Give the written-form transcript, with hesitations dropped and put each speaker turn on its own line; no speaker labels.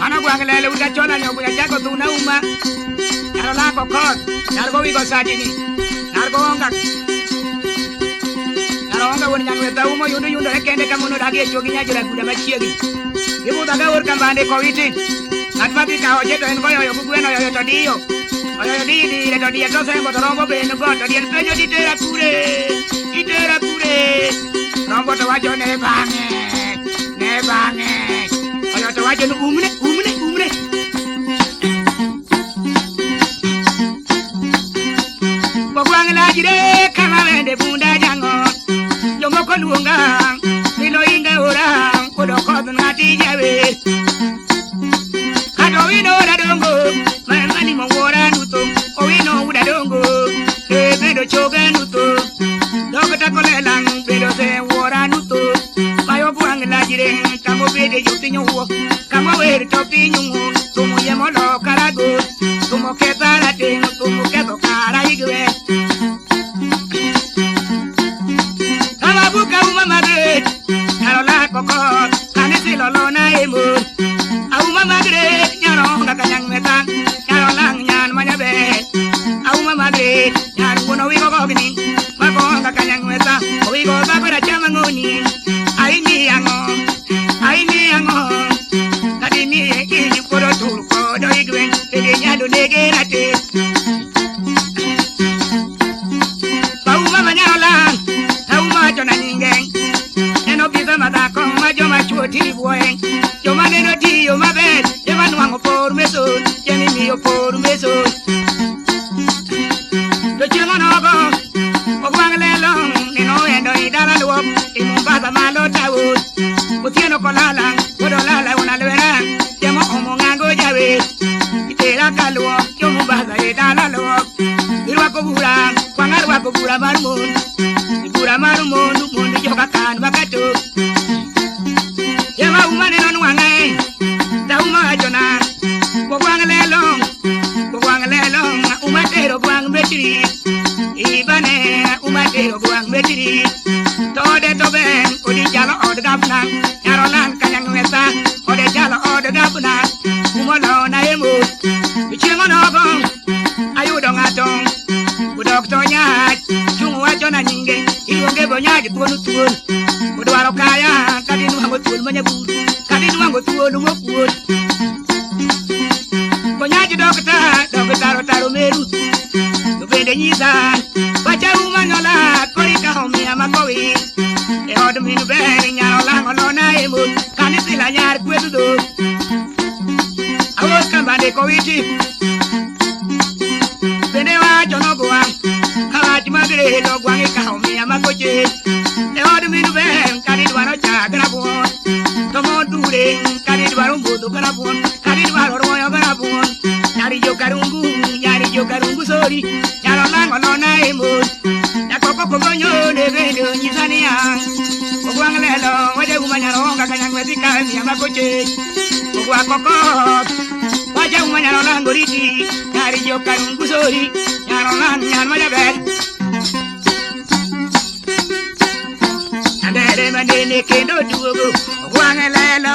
Mano gwang' lelo uta chola nyogo chako thuna uma. Nyaro lako koth, nyar go wigo sajini. Nyar go onga. Nyar onga wuon nyang'wetha umo yundo yundore kende kamono dagi e chuogi nyajora guda machiegni. Ibudha ga or kambande kowiti. Ng'at ma dhi kawo oche to en goyoyo gi gweno oyoyo to diyo. Oyoyo diyi dire to diye to sembo to rombo be en go to diel penjo titera kure. Itera kure. Rombo to wacho ne bang'e. Ne bang'e. Oyo to wacho ni umne umne umne. Ogwang' lajre kama wende bunda jang'o. Jomoko luonga mino inga ora kodo kodh ng'ati jawer. Kata owino ora dongo mani mongora nutho owino uda dongo e bedo choga nutho dokta kolelang bedo se wuora nutho mayo gwang' lajre kamo bede jopiny owuo kamo wer to piny ung'u thumo yemo lo karago thumo ketho rateng' thumo ketho kara igwe kama buka uma magret nyaro lako koth kanisilo lona emon auma magret nyaro onga kanyang' meta nyaro lang' nyan manyaber auma magret nyar wuon owigo gogni mako onga kanyang' meta owigo dhako rachama ng'oni aimi ang'o aimi ang'o kadimiye iny pod otur kodo igweng' bende nyalo nege rateng' Pauma manyalo lang' auma wacho na nyinge en obisa madhako ma joma chuo ti buoye joma neno tiyo maber joma nwang'o por meson jemi miyo por meson to chieng' onogo ogwang' lelo neno wendo i dala luok i Mombasa malo taon otieno kolala pod olala wuon alwera jemo omo ng'ango jawer itera kaluok jo Mombasa e dala luok irwako bura kwang' arwako bura mar mon bura mar mon mondo joka kan makato jema uma neno nwang'e tauma wachona ogwang' lelo ogwang' lelo uma tero gwang' betri ibane uma tero gwang' betri tode to ben odi chalo od gavna nyaro lang' kanyang' mesa ode chalo od gavna umolo na emo chieng' onogo ayudo ng'ato odok to nyach chung wacho na nyinge iluonge bonyaj thuon thuol odwaro kaya kadi nwang'o thuol manyabur kadi nwang'o thuol mokuot bonyaj dokta doktaro taro meru to bende nyisa wacha umanyola kori kawo miya makowi e od min ber nyaro lang'o lona e mon kanisila nyar kwedh dhok awuok kambande kowiti bende wacho nogwang' kawach magredo gwang' ikawo miya makoche e od min ber kani dwaro chak rabuon to modure kani dwaro modho rabuon kani dwaro ruoyo rabuon nyari jokarungu nyari jokarungu sori nyaro lang'o lona e mon nyakoko kogonyo ne bende onyisa niya ogwang' lelo waje uma nyaro onga kanyang' wedhi kawe miya makoche ogwako koth waje uma nyaro lang'o riti nyari jokarungu sori nyaro lang' nyan majaber Andere manene kendo duogo ogwang' lelo